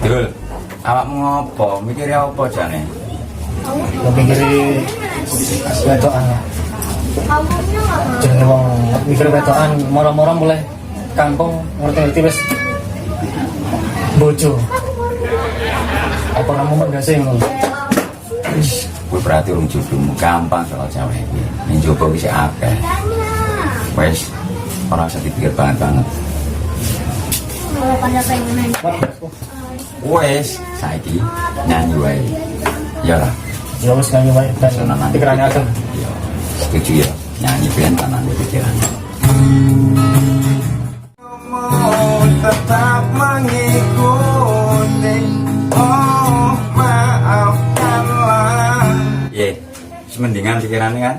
Dul, awakmu ngopo? Mikire apa jane? Lo mikiri wedokan lah. Jenenge wong mikir wedokan moro-moro mulai kampung ngerti-ngerti wis bojo. Apa kamu mendase ngono? Kuwi berarti urung jodohmu, gampang soal cewek iki. Ning jopo iki sik akeh. Wes, ora usah dipikir banget-banget. Wes, saiki nyanyi wae. Ya ora? Ya wis nyanyi wae ben Seneng pikirannya adem. Ya, setuju ya. Nyanyi ben tenang pikirannya. Tetap mengikuti. Oh, maafkanlah. Ye, wis mendingan pikirannya kan?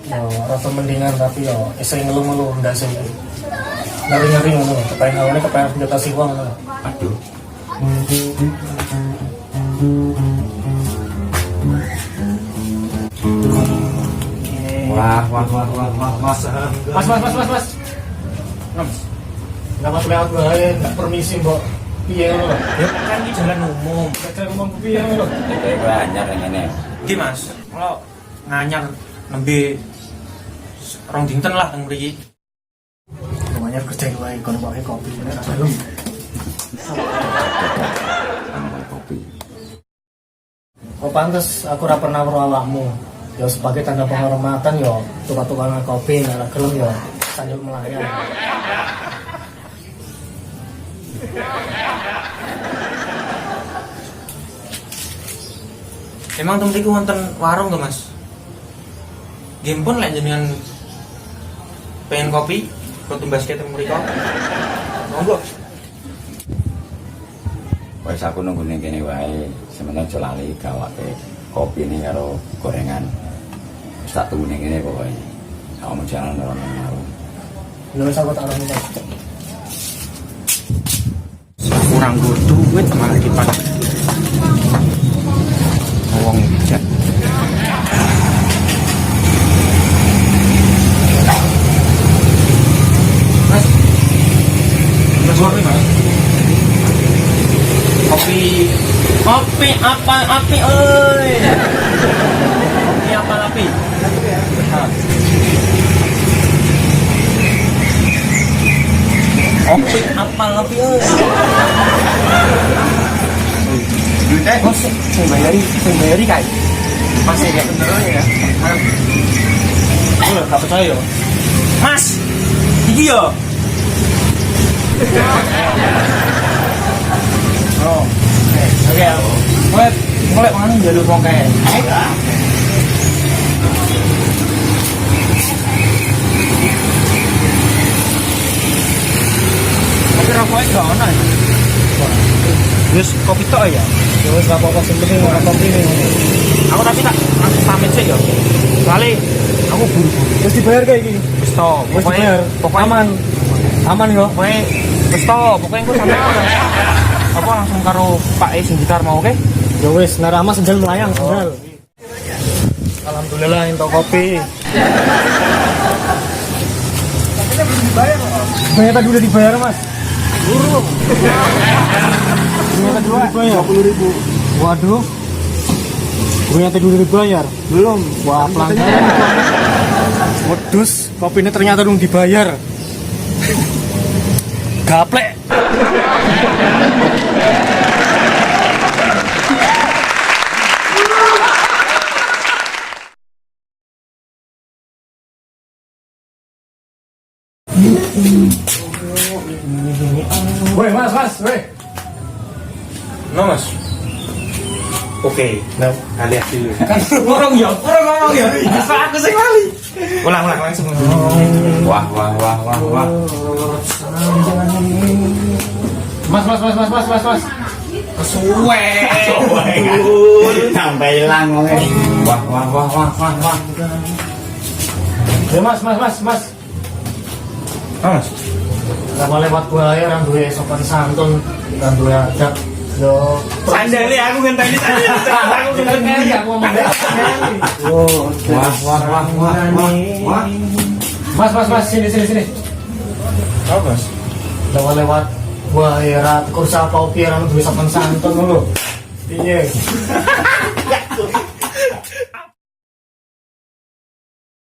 Yo rasa mendingan tapi yo isih ngeluh-ngeluh ndase. Ngeri-ngeri ngono, kepengen awalnya kepengen senjata wong ngono. Aduh. Wah, wah, wah, wah, wah, wah. Mas, mas, mas, mas, mas. Mas. Lewat lewat wae, nggak permisi, Mbok. Piye ngono lho? Ya kan ini jalan umum. Jalan umum piye ngono lho? Kayak gue anyar yang ini. Iki Mas, kalau nganyar nembe rong dinten lah teng mriki. Lumayan kerja wae kono wae kopi nek ra gelem. Sama kopi. Oh pantes aku ora pernah weruh awakmu. Ya sebagai tanda penghormatan yo tukar-tukaran kopi nek ra gelem yo sanjul melayang. Emang teng mriku wonten warung to, Mas? Nggih pun lek jenengan pengen kopi, kok tumbaske teng mriko. Monggo. Wes aku nunggu ning kene wae. Sementing aja lali gawake kopi ini karo gorengan. Wis tak tunggu ning kene pokoke. Kamu jalan ora nang warung. Lha wis aku tak arep Mas. Kurang nggo duit malah dipakai. Wong bijak. Mas. Mas kopi, Mas. Kopi. Kopi apa api oi. Kopi apa api? Hah. Kopi apa api oi. Duitnya Oh, sing bayari kae. Mas ya bener ya. Aku lho gak percaya yo. Mas. Iki yo. Oh. Oke. Mulai mulai mangan njaluk wong kae. Tapi rokoknya gak ono ya? Wis kopi tok ya? Ya wis gak apa-apa sing penting ora kopi nih. Aku tapi tak langsung pamit sih ya. Soalnya aku buru-buru. Wis dibayar kayak iki. Wis to, Wis dibayar. pokoknya Aman. Aman yo. Pokoknya wis to, pokoknya engko sampe apa langsung karo Pak E sing gitar mau oke? Ya wis, nek ramah sendal melayang sendal. Alhamdulillah entuk kopi. belum dibayar loh. Ternyata tadi udah dibayar, Mas. Burung. Ternyata udah dibayar. 20.000. Waduh. Ternyata tadi udah dibayar. Belum. Wah, pelanggaran. Wedus, kopinya ternyata belum dibayar. Gaplek. Woi, Mas, Mas, woi. No, Mas. Oke, Nah, alias dulu. Kan kurang ya, kurang ngomong ya. Bisa aku sing lali. Ulang, ulang langsung. Wah, wah, wah, wah, wah. Mas, mas, mas, mas, mas, mas, mas. Kesuwe. Sampai hilang wonge. Wah, wah, wah, wah, wah, wah. Ya, mas, mas, mas, mas. Oh, Mas. Lama lewat gua ya, orang duwe sopan santun, orang duwe adab. Yo, Sandale aku ngenteni sandale. Aku ngenteni. aku ngomong. Wah, wah, wah, wah, wah, wah. Mas, mas, mas, sini, sini, sini. Oh, Mas. Lewat lewat Wah, ya ra tegur sapa piye, ra duwe sopan santun lho. Piye?